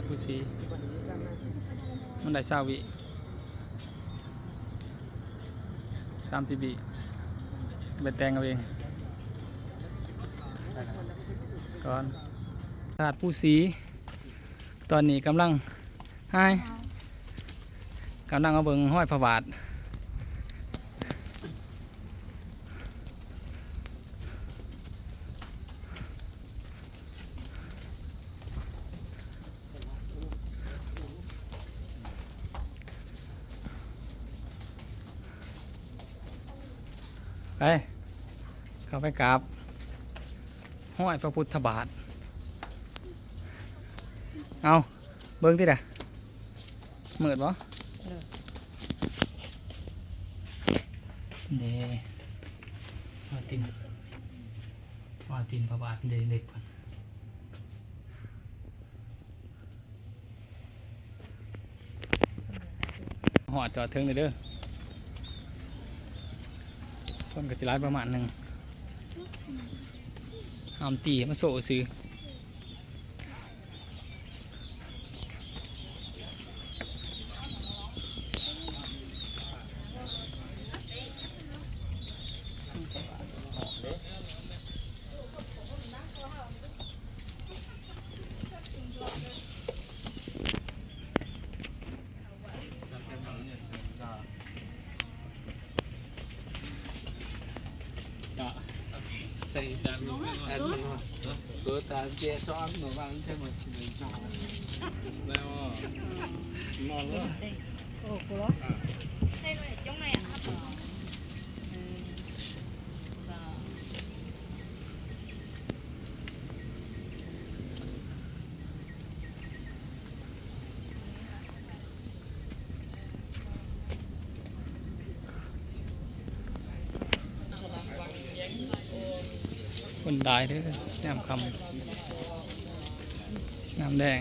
ພູສີ ມັນໄດ້ຊາວວິ ສາມສິບວິ ໄປແຕ່ງເອົາເອງກ່ອນ. ທາດພູສີ ຕອນນີ້ກຳລັງຫາຍ ກຳລັງມາເບິ່ງຮອຍພະບາດ. ໄປ ເຂົ້າໄປກາບຮອຍພະພຸດທະບາດ. ເອົາ ເບິ່ງຕິລະ ມືດບໍ່? ເອີ ເດ້ ຮອຍຕີນ ຮອຍຕີນພະບາດເດ້ ເລັບເພິ່ນ. ຮອດຈອດເທິງເດີ ຄົນກໍຊິຫຼາຍປະມານໜຶ່ງ ຫ້າມຕີມາໂຊຊື່. ຄົນຫຼາຍເດີ ຍາມຄ່ຳ ນ້ຳແດງ.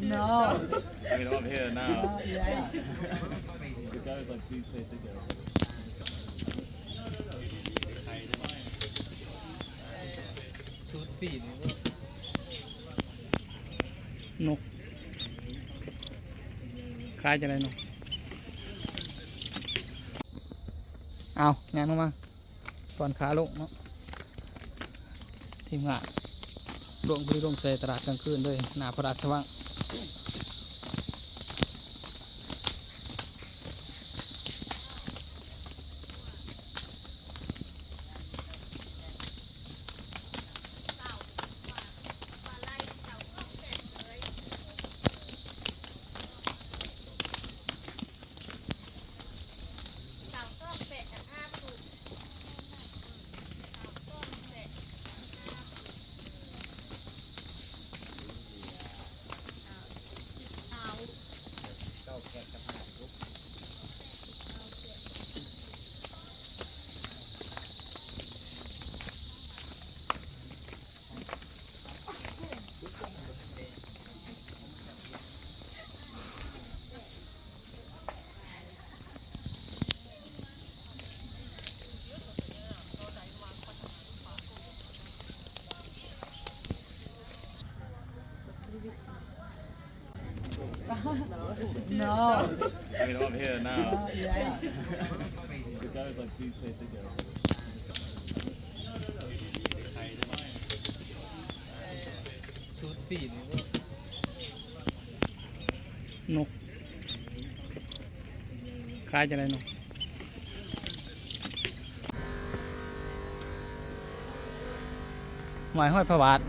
No. I mean, I'm here now. Uh, yeah. The guy was like, "Please pay ticket." ສູດສີນີ້ ນົກ ຂາຍຈັ່ງໃດນົກ? ເອົາ ຍ່າງລົງມາ ຕອນຂາລົງເນາະ ທີມງານລົງ ພໍດີລົງໃສ່ຕະຫຼາດກາງຄືນເລີຍ ໜ້າພະລາຊະວັງ. ສ Get up here now. The guy was like, "Please pay ticket." ນກ ຂາຍຈັ່ງໃດນົກ? ໄມ້ຮ້ອຍພະບາດ.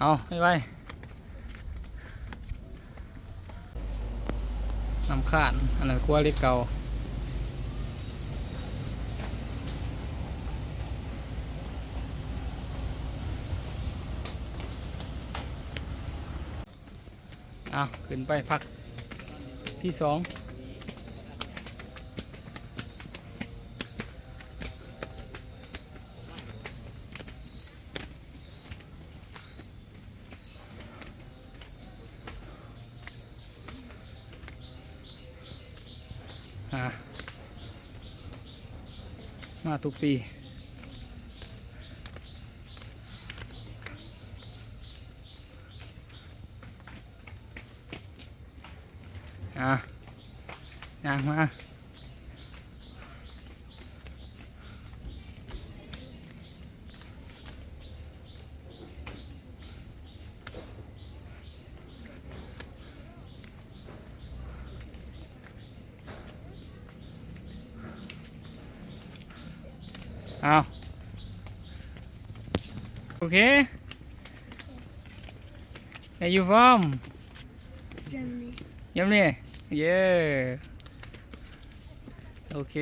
ເອົາ ໄວໆ ນ້ຳຄ້ານ ອັນນັ້ນຂົວເຫຼັກເກົ່າ. ເອົາ ຂຶ້ນໄປພັກທີສອງ. ອາ ມາທຸກປີ. ອາ ຍ່າງມາ. ອ້າວ ໂອເຄ. Where you from? Germany. Germany? Yeah. ໂອເຄ.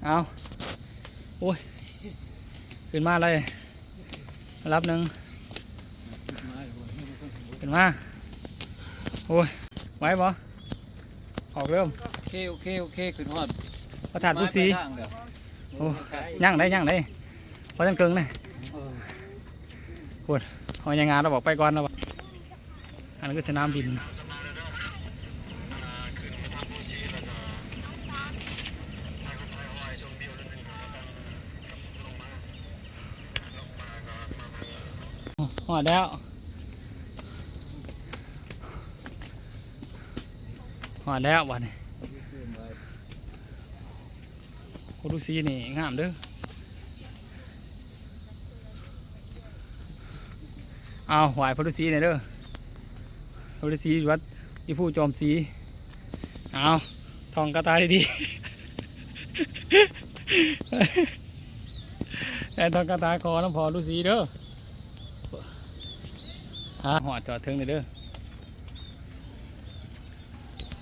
ເອົາ ໂອ້ຍ ຂຶ້ນມາເລີຍ ລະດັບໜຶ່ງ ຂຶ້ນມາ. ໂອ້ຍ ໄຫວບໍ່? ອອກເລີ່ມ. ໂອເຄ ໂອເຄ ໂອເຄ ຂຶ້ນຮອດພະທາດພູສີ. ໂອ້ ຍັງໄດ໋ ຍັງໄດ໋ ບໍ່ທັນເຄິ່ງເດ້. ໂອ້ຍ ເຮົາຍັງງານ ລາວບອກໄປກ່ອນ ລາວວ່າ. ອັນນັ້ນຄືສະໜາມບິນ. ຮອດແລ້ວ ຮອດແລ້ວບາດນີ້. ໂພນລູຊີນີ້ງາມເດີ້. ເອົາ ໄຫວ້ໂພນລູຊີແດ່ເດີ້. ໂພນລູຊີວັດອີພູຈອມສີ. ເອົາ ທ່ອງຄາຖາດີໆ ແຕ່ທ່ອງຄາຖາຂໍນຳພໍ່ລູຊີເດີ້. ຫາ ຮອດຈອດເທິງແດ່ເດີ້.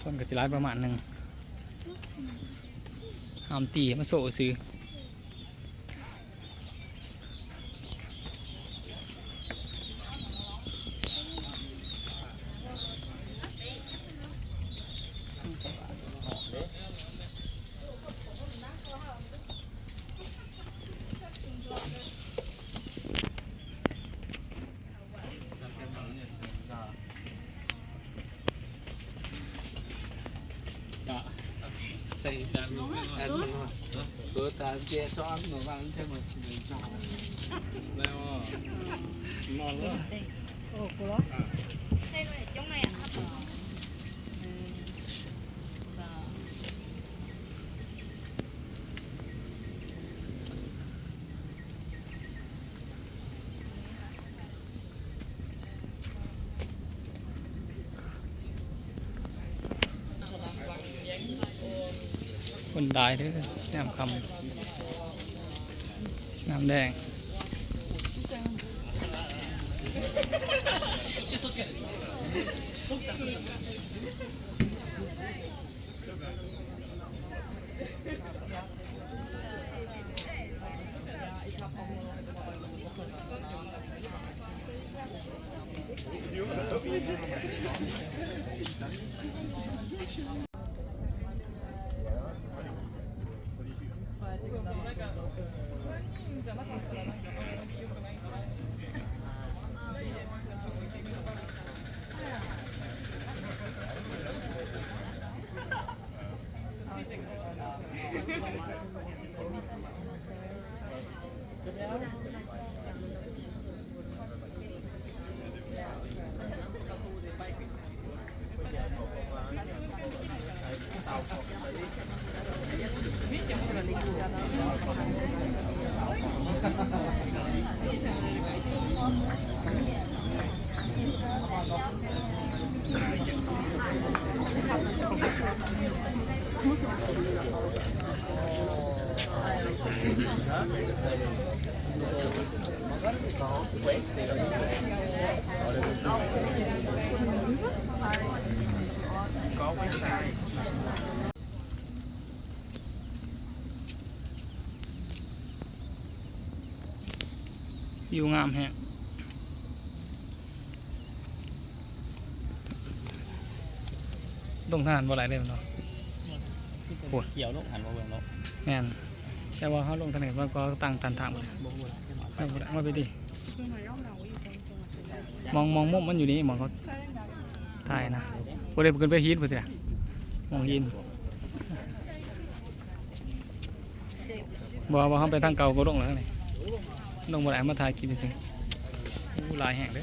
ຄົນກໍຊິຫຼາຍປະມານໜຶ່ງ ຫ້າມຕີມາໂຊຊື່. ຄົນຫຼາຍເດີ້ ຍາມຄ່ຳ ນ້ຳແດງ. ວິວງາມແຮງ. ລົງທາງຫັ້ນບໍ່ໄດ້ເລີຍແມ່ນບໍ່? ໂອ້ຍ ກ່ຽວລົງຫັ້ນບໍ່ເບິ່ງເນາະ. ແມ່ນ ແຕ່ວ່າເຮົາລົງທາງນີ້ ມັນກໍຕັ້ງຕັນທາງບໍ່ໄດ້. ບໍ່ ບໍ່ໄດ້ ມາໄປຕິ ມອງ ມອງມຸມມັນຢູ່ນີ້ ມອງເຂົາຖ່າຍນະ. ບໍ່ໄດ້ຂຶ້ນໄປຫີນພຸ້ນຕິລະ ມອງຫີນ. ບໍ່ ບໍ່ ເຮົາໄປທາງເກົ່າກໍລົງແລ້ວນີ້ ລົງບໍ່ໄດ້ ມາຖ່າຍຄລິບຊື່ໆ. ໂອ້ ຫຼາຍແຮງເດ້.